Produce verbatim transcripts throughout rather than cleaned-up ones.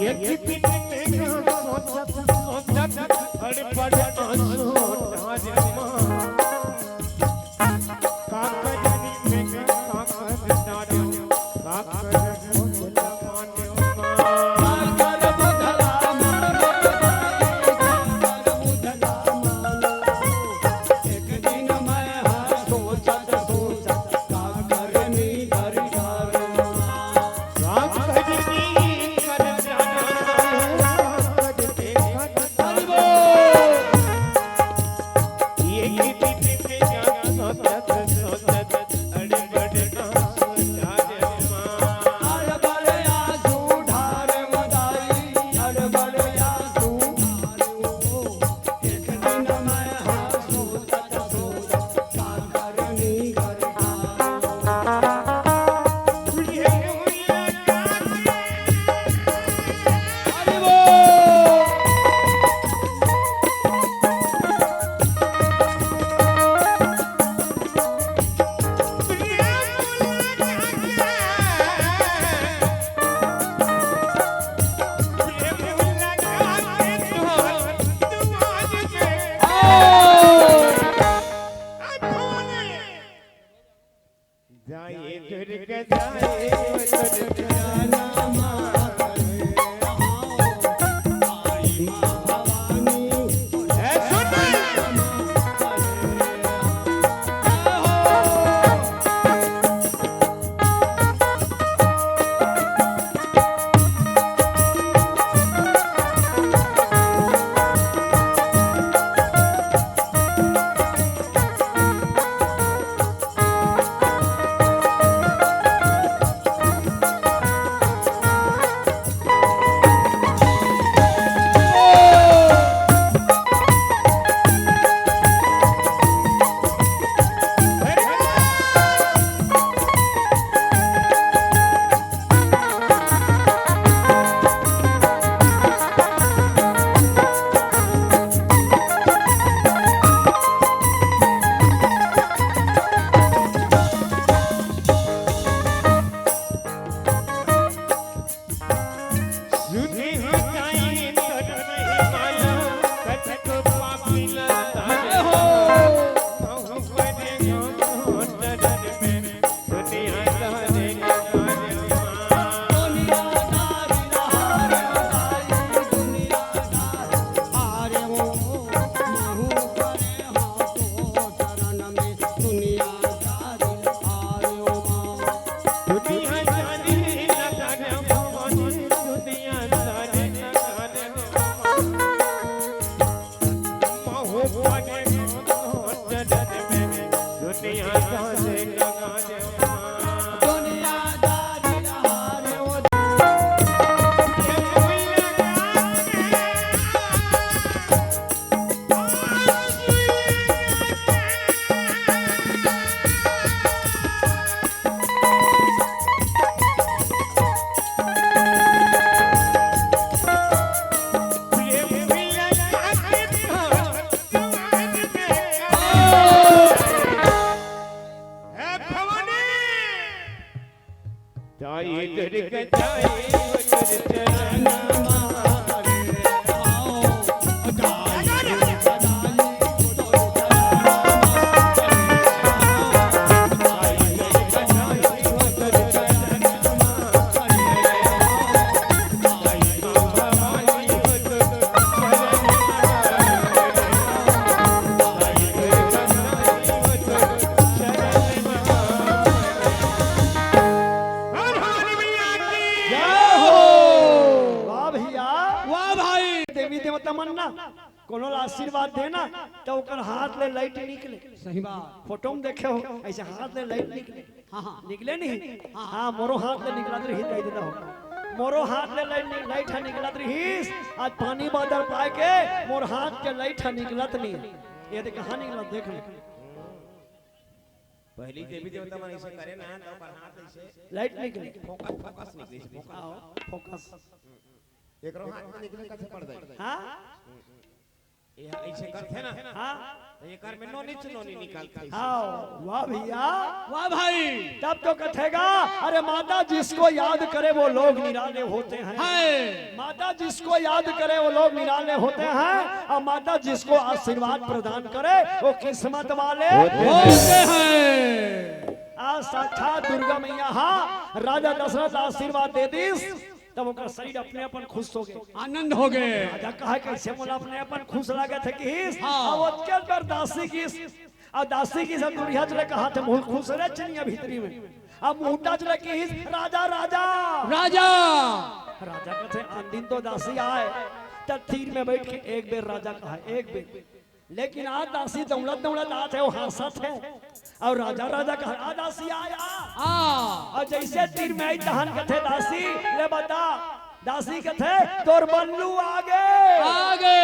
एक दिन में सोचत सोचत अड़बड़ आंसू ढारे माँ। का करी में का कर डारे, का कर बुझला माने माँ। वाह भैया, वाह भाई। देवी देवता मन ना कोनो ला आशीर्वाद देना तो ओकर हाथ ले लाइट निकले। सही बात। फोटो में देखे हो, ऐसे हाथ ले लाइट निकले। हाँ, हाँ। निकले नहीं? हाँ, हाँ। हाँ, मोरो हाथ ले निकलत रही, कह देता हो। मोरो हाथ ले लाइट नि-, लाइट हा निकलत रही। आज पानी बादल पाए के मोर हाथ के लाइट हा निकलत नहीं। ये देख कहाँ निकलत, देख ले। पहली देवी देवता मन ऐसे करे ना, तो ओकर हाथ ऐसे लाइट निकले। फोकस, फोकस निकले, फोकस। आओ, फोकस। एकरो हाथ में निकले, कैसे पड़ जाए? हाँ? ये ऐसे करथे ना, हाँ। तो एकर में नोनी च नोनी निकलथे। हाँ, वाह भैया। वाह भाई। तब तो कथेगा, अरे माता जिसको याद करे वो लोग निराले होते हैं। हाय। माता जिसको याद करे वो लोग निराले होते हैं, और माता जिसको आशीर्वाद प्रदान करे वो किस्मत वाले होते हैं। आज साक्षात दुर्गा मैया हा राजा दशरथ ला आशीर्वाद दे दिस, तब ओकर शरीर अपने अपन खुश हो गए। आनंद हो गए। राजा कहा, "कैसे मोला अपने अपन खुश लागत हे?" किहिस। हाँ। अब ओतके बार दासी किहिस, अब दासी किहिस, "दूरिहा चले कहा थे, मुँह खुश रे चिनिया भीतरी में।" अब मुहूटा चले किहिस, "राजा, राजा।" राजा। राजा कथे, "आन दिन तो दासी आय, तब तीर में बैठ के एक बेर राजा कहा, एक बेर।" लेकिन आज दासी दौड़त दौड़त आत हे, वो हंसत हे, और राजा, राजा कहा, "आ दासी, आ, आ।" हाँ। और जैसे तीर में आई, तहन कथे दासी, "ले बता।" दासी कथे, "तोर बल्लू आगे।" आगे।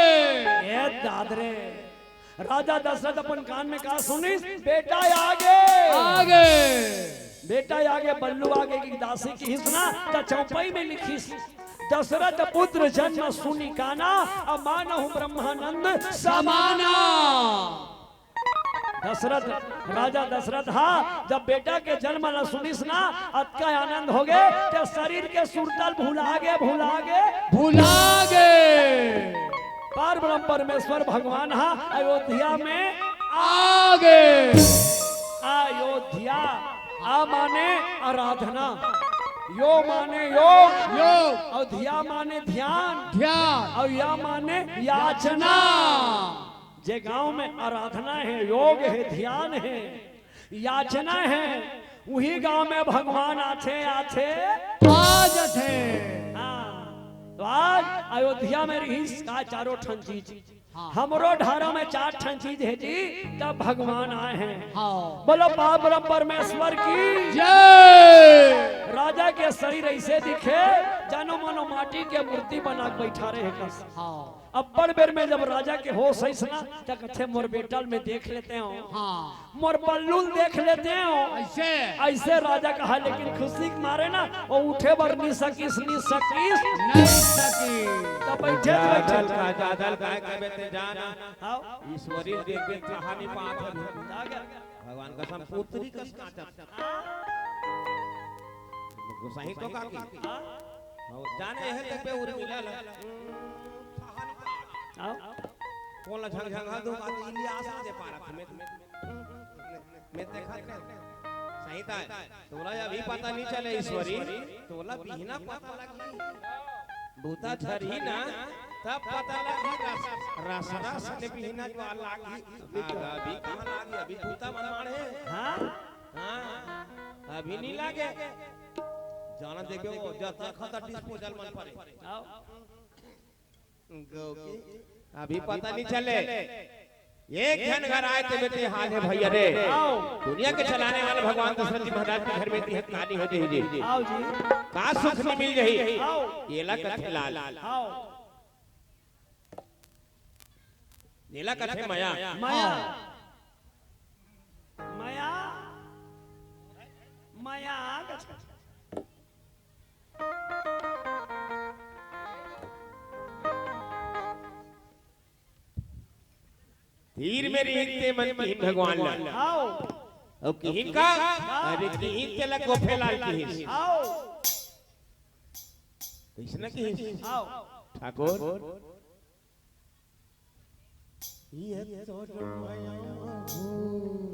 ए दाद रे, राजा दशरथ अपन कान में का सुनिस, "बेटा आगे।" आगे। बेटा आगे, बल्लू आगे की दासी किहिस ना, त चौपाई में लिखिस, "दशरथ पुत्र जन्म सुनि काना, अमानहु ब्रह्मानंद समाना।" दशरथ, राजा दशरथ हा, जब बेटा के जन्म ला सुनिस ना, अतका आनंद हो गे, ते शरीर के सुरता ल भुला गे, भुला गे। भुला गे। पार ब्रह्म परमेश्वर भगवान हा अयोध्या में आ गे। अयोध्या, आ माने आराधना, यो माने योग, योग। और ध्या माने ध्यान, ध्यान। और या माने याचना। जे गांव में आराधना हे, योग हे, ध्यान हे, याचना हे, उही गांव में भगवान आथे, आथे। आ जाथे। हाँ, तो आज अयोध्या में रिहिस का चारों ठन चीज। हाँ। हमरो ढारा में चार ठन चीज हे जी, तब भगवान आए हैं। हाँ। बोलो पार ब्रह्म परमेश्वर की जय। राजा के शरीर ऐसे दिखे, जानो मानो माटी के मूर्ति बना के बैठा रहे कस। हाँ। अब्बड़ बेर में जब राजा के होश आइस ना, त कथे, "मोर बेटा ल मैं देख लेते हूँ, हाँ। मोर बल्लू ल देख लेते हूँ।" ऐसे। ऐसे राजा कहा, लेकिन खुशी के मारे ना, वो उठे बर नी सकिस, नी सकिस। नहीं सकिस। तब बैठे, ज्यादा बैठे। का, ज्यादा काय कहबे ते जाना। हाँ। ईश्वरी देख के कहानी पात है। आ गया। भगवान कसम पुत्री कस काटत। गोसाई तो का की? हाँ। हाँ, जाने है ते पे उर्मिला ला। हाँ। कोन ला झंगझंगा दो का इलियास दे पारा था मैं, मैं देखा थे। सही था। तोला अभी पता नहीं चले ईश्वरी, तोला बिहना पता लगी। बूता झरही ना, तब पता लगी रस, रस, रस ने बिहना ज्वार लागी। अभी कहाँ लागी? अभी बूता मन माढ़े। हाँ? हाँ, अभी नहीं लागे। जाना देखे वो जता खता disposal मन परे। आओ। गौ की अभी पता नहीं चले। एक झन घर आए ते बेटे हाल है भैया रे। आओ। दुनिया के चलाने वाला भगवान दशरथ जी महाराज के घर में ती कहानी हो जाही जी। आओ जी। का सुख नहीं मिल जाही। आओ। येला कथे लाल। आओ। येला कथे मया। मया। मया। मया। तीर में रिहिन ते मन किहिन भगवान ला। आओ। अउ किहिन का? अरे किहिन तेला कोफे लाल किहिस। आओ। कइसना किहिस? आओ। ठाकुर। ये तो मया हूँ।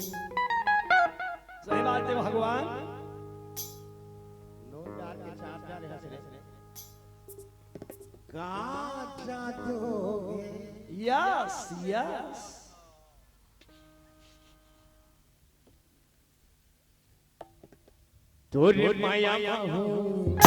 सही बात है भगवान। नौ चार के चार चार हंस रहे। का जादू है? Yes, yes। तोर मया हूँ।